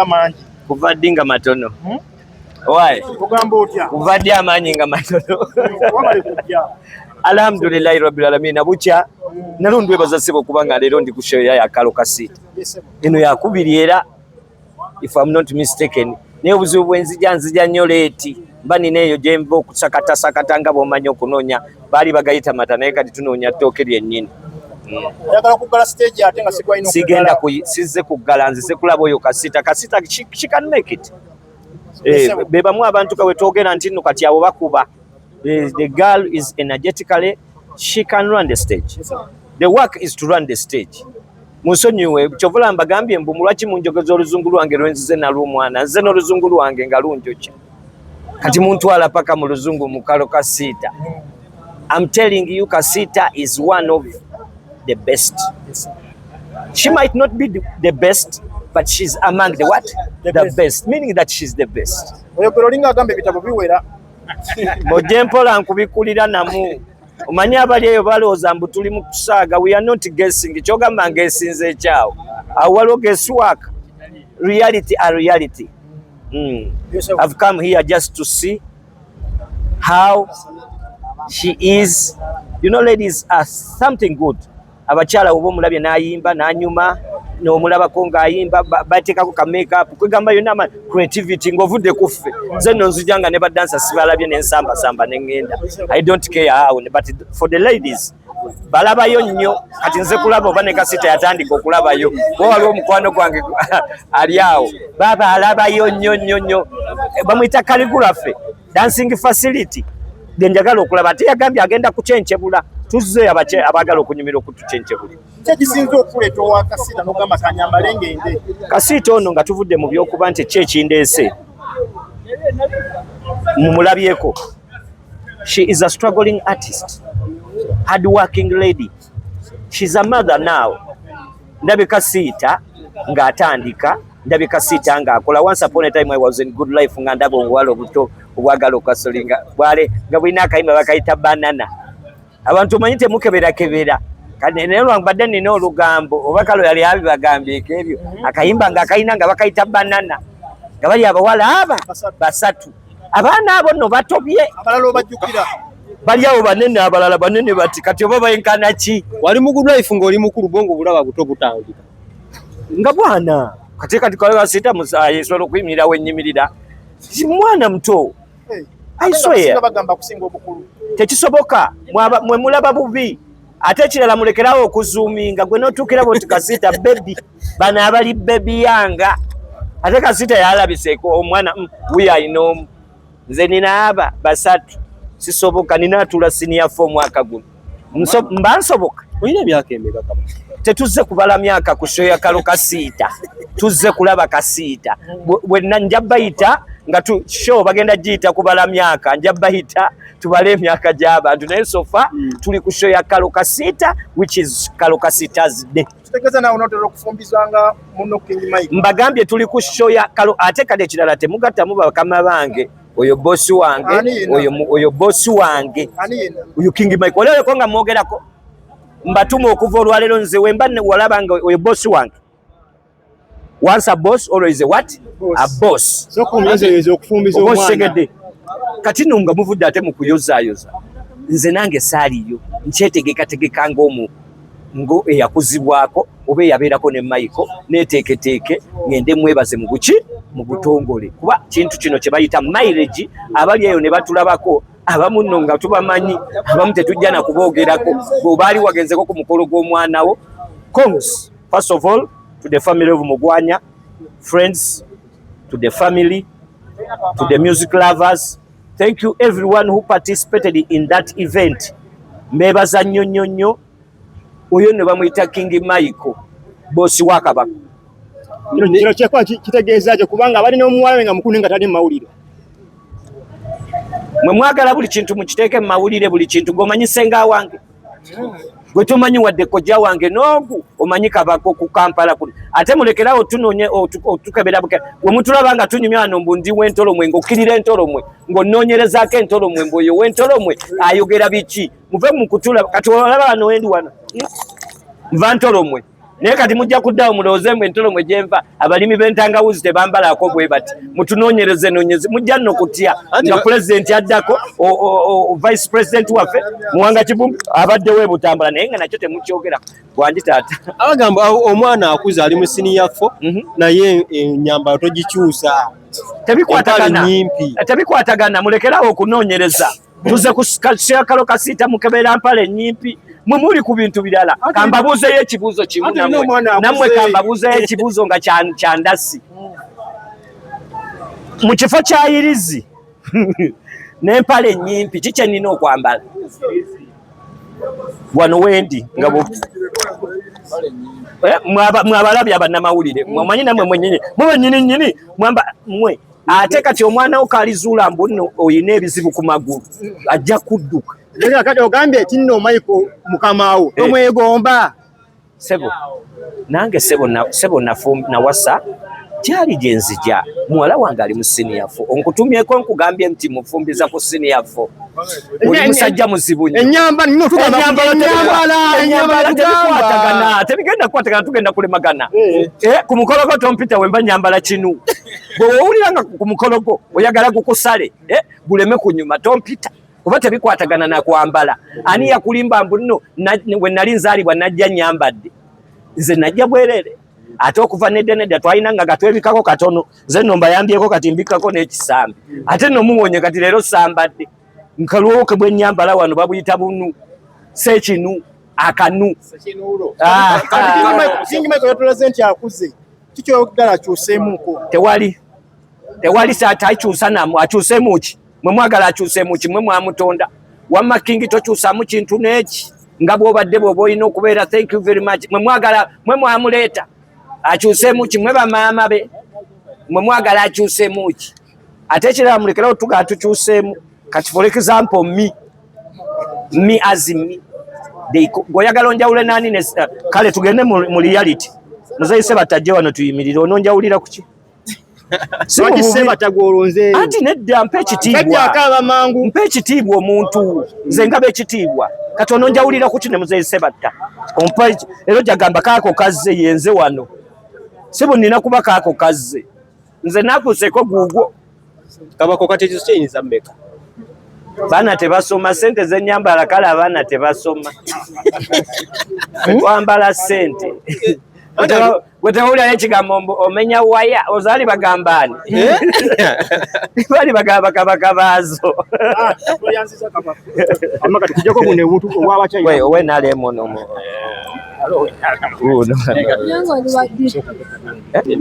Mangi. Kuva ddi nga matono? Why? Ogamba otya? Kuva ddi amaanyi nga matono? Wabale kujja. Alhamdulillahi rabbil alamin. Bukya nalo ndwebaza ssebo kubanga leero ndi ku show ya Karole Kasita. Eno yakubiri era, if I'm not mistaken, naye obuzibu bwenzija, nzija nnyo late, mba nina eyo gye nva okusakatasakata nga bw'omanyi okunoonya, baali bagayita mata, naye kati tunoonya ttooke lyennyini. Oyagala okuggala stage ate nga sigwalina. Sigenda ku, sizze kuggala, nzize kulaba oyo Kasita. Kasita she can make it. Be bamu abantu ka wetwogera nti nno kati abo bakuba. The girl is energetically, she can run the stage. The work is to run the stage. Munsonyiwe, kyovula mbagambye mbu mulwaki munjogeza oluzungu lwange lwenzize nalwo omwana, nze n'oluzungu lwange nga lunjokya, kati muntwala paka mu luzungu mu Karole Kasita. I'm telling you, Kasita is one of the best. She might not be the best, but she's among the what? The The best. best, meaning that she's the best. Oyogera olinga agamba ebitabo biwera. Mojje mpola nkubikulira namu. Omanyi abali eyo balowooza mbu tuli mu kusaaga. We are not guessing. Kyogamba ngesinze ekyawo. Awo waliwo guesswork. Reality are reality. I've come here just to see how she is. You know, ladies are something good. Abakyala oba omulabye n'ayimba n'anyuma n'omulabako ng'ayimba, bateekako ka makeup, kwegamba yonna ama creativity ng'ovudde ku ffe. Nze nno nzija nga ne badansa sibalabye n'ensambasamba ne ŋŋenda. I don't care how, but for the ladies balabayo nnyo. Kati nze kulaba oba ne Kasita yatandika okulabayo, kuba waliwo omukwano gwange ali awo, baaba alabayo nnyo nnyo nnyo. Bamuyita Calligraphy dancing facility ge njagala okulaba, ate yagambye agenda kucyenkyebula. Tuzze abaagala okunyumira okutucyenkyebula. Ki ekisinza okuleeta owa Kasita n'ogamba kanyambale ngende? Kasiita ono, nga tuvudde mu byokuba nti ki ekindeese, mumulabyeko, she is a struggling artist, hard working lady. She's a mother now. Ndabye Kasiita ng'atandika, ndabye Kasiita ng'akola. Once upon a time I was in Good Life nga ndaba obuwala obuto obwagala okasolinga bwale nga bulina akayimba bakayita Banana. Abantu omanyi temukeberakebera. Kati naye lwambadde nina olugambo oba kalo yali abibagambyeko ebyo akayimba nga akayina nga bakayita Banana, nga bali abawala aba basatu, abaana abo nno batobye. Abalala obajjukira? Bali awo banene, abalala banene bati, kati oba benkana ki? Wali mu Good Life ng'oli mukulu, bwongo bulaba buto butandika. Nga bwana kati kati Kasita asobola okuyimirira wenyimirira, mwana muto. I Ate nga swear. basinga bagamba kusinga obukulu. Tekisoboka. Mwe mulaba bubi. Ate ekirala, mulekerawo okuzuuminga gwe notuukira bwoti Kasita baby, bano abali baby yanga. Ate Kasita yalabiseeko omwana, wuyo alina omu, nze nina aba basatu, sisoboka. Nina atula senior four omwaka guno. Mba nsoboka. Olina emyaka emeka kaba? Tetuzze kubala myaka ku show ya Karole Kasiita, tuzze kulaba Kasiita. Bwe nja bayita nga tu show bagenda giyita kubala myaka, nja bayita tubale emyaka gy'abantu, naye so far tuli ku show ya Karole Kasiita, which is Karole Kasita's day. Kitegeeza naawe onootera okufumbizanga muno King Mike. Mbagambye tuli ku show ya Karole. Ate kale ekirala, temugattamu bakama bange. Oyo bosi wange. Ani yena? Oyo bosi wange. Ani yena? Oyo King Mike olabeko nga mwogerako, mbatuma okuva olwaleero. Nze wemba walaba nga oyo bosi wange. Once a boss, always a what? Boss. A boss. Sokuyozeyoza okufumbiza Oba omwana. okitegedde? Kati nno nga muvudde ate mu kuyozaayoza, nze nange saaliyo nkyetegekategeka ng'omu ngo eyakuzibwako oba eyabeerako ne Michael, neteeketeeke ngende mwebaze mu buki, mu butongole, kuba kintu kino kye bayita mileage. Abali eyo ne batulabako, abamu nno nga tubamanyi, abamu tetujja na kuboogerako. Bw'obaali wagenzeko ku mukolo gw'omwana wo, congs first of all to the family of Mugwanya, friends to the family, to the music lovers. Thank you everyone who participated in that event. Mbebaza nnyo nnyo nnyo. Oyo nno bamuyita King Michael, bosi wa Kabaka. Kino kyekuba kitegeeza kyo kubanga abali n'omuwala we nga mukulu nga tali mu mawulire. Mwe mwagala buli kintu mukiteeke mu mawulire, buli kintu. Gweomanyi senga wange, gwe tomanyi wadde kojja wange n'ogu omanyi Kabaka ku Kampala kuno. Ate mulekerawo tunoonye otukebera bukera. We mutulaba nga tunyumya wano mbu ndi w'Entolomwe, ng'okkirira Entolomwe, ng'onoonyerezaako Entolomwe, mbu oyo w'Entolomwe ayogera biki? Muve mu kutulaba. Kati olaba wano wendi wano, nva Ntolomwe. Naye kati mujja kuddawo mulowooze mwe entolo mwe gyenva, abalimi b'entangawuzi tebambalako bwe bati. Mutunoonyereze noonyeze, mujja nno kutya nga pulezidenti addako vice president waffe Muwanga Kivumbi abaddewo e Butambala, naye nga nakyo temukyogera. Bwangi taata. Abagamba omwana akuze ali mu siniya 4, naye ennyambalo togikyusa. Tebikwatagana. Empale nnyimpi. Tebikwatagana, mulekerawo okunoonyereza. Tuze ku kalo kasiita mukebera mpale nnyimpi, mwe muli ku bintu birala. Kambabuuzeyo ekibuuzo kimu Ate nammwe. n'omwana akuze. Nammwe kambabuuzeyo ekibuuzo nga kyandasi. Mu kifo kya yirizi n'empale nnyimpi, ki kye nnina okwambala? Wano wendi nga mwabalabye abannamawulire, mwamanyi nammwe mwennyini, mwe bennyini nnyini mwamba mwe. Ate kati omwana wo kalizuula mbu nno oyina ebizibu ku magulu, ajja kudduka. Naye kati ogambye nti nno Michael mukamaawo tomwegomba. Sebo, nange sebo sebo nawasa gyali gye nzija, muwala wange ali mu siniya 4. Onkutumyeko nkugambye nti mufumbiza ku siniya 4. Oli musajja muzibu nnyo. Ennyambala nno tugamba Ennyambala ennyambala, ennyambala tugamba. tebikwatagana, tebigenda kukwatagana, tugenda kulemagana. Ku mukolo gwo tompita wemba nyambala kinu. Bwe wowulira nga ku mukolo gwo oyagala gukusale, guleme kunyuma, tompita. Kuba tebikwatagana na kwambala. Ani yakulimba mbu nno we nali nzaalibwa najja nnyambadde? Nze najja bwerere. Ate okuva nedda nedda twalina nga gatwebikako katono. Nze nno mbayambyeko kati mbikkako n'ekisambi. Ate nno muwonye kati leero sambadde. Nkalwoke bwe nnyambala wano babuyita bunu. Seekinu, akanu. King Michael yatulaze nti akuze. Kiki oyagala akyuseemuko? Tewali. Tewali akyusa namu, akyuseemu ki? Mwe mwagala akyuseemu ki? Mwe mwamutonda. Wamma King tokyusaamu kintu n'eki. Nga bw'obadde bw'oba olina okubeera, thank you very much. Mwe mwagala, mwe mwamuleeta. Akyuseemu ki? Mwe bamaama be. Mwe mwagala akyuseemu ki? Ate ekirala mulekerawo tugaa tukyuseemu. Kati for example me. Me as me. Gweoyagala onjawule nani ne kale tugende mu reality. Muzeeyi Sebatta ajje wano tuyimirire, ononjawulira ku ki? Si mu Lwaki bubi. Sebatta gw'olonzeeyo? Anti nedda, mpa ekitiibwa. Sajja akaaba mangu. Mpa ekitiibwa omuntu. Nze ngaba ekitiibwa. Kati ononjawulira ku ki ne Muzeeyi Sebatta? Ompa era ojja gamba kaako kazze yenze wano. Si bu nnina kuba kaako kazze. Nze naakuseeko guugwo. Kabako kati ekyo kiyinza mmeka? Baana tebasoma, ssente z'ennyambala kale abaana tebasoma. Twambala ssente. Gwe tewawulirayo ekigambo mbu omenya waya, ozaali bagamba ani? Baali bagamba kabaka baazo. Amma kati tujjako buno obuntu obw'abakyala. We, owe nalemu ono mu. Uno. Yangu aliwaddi. Eh, Ate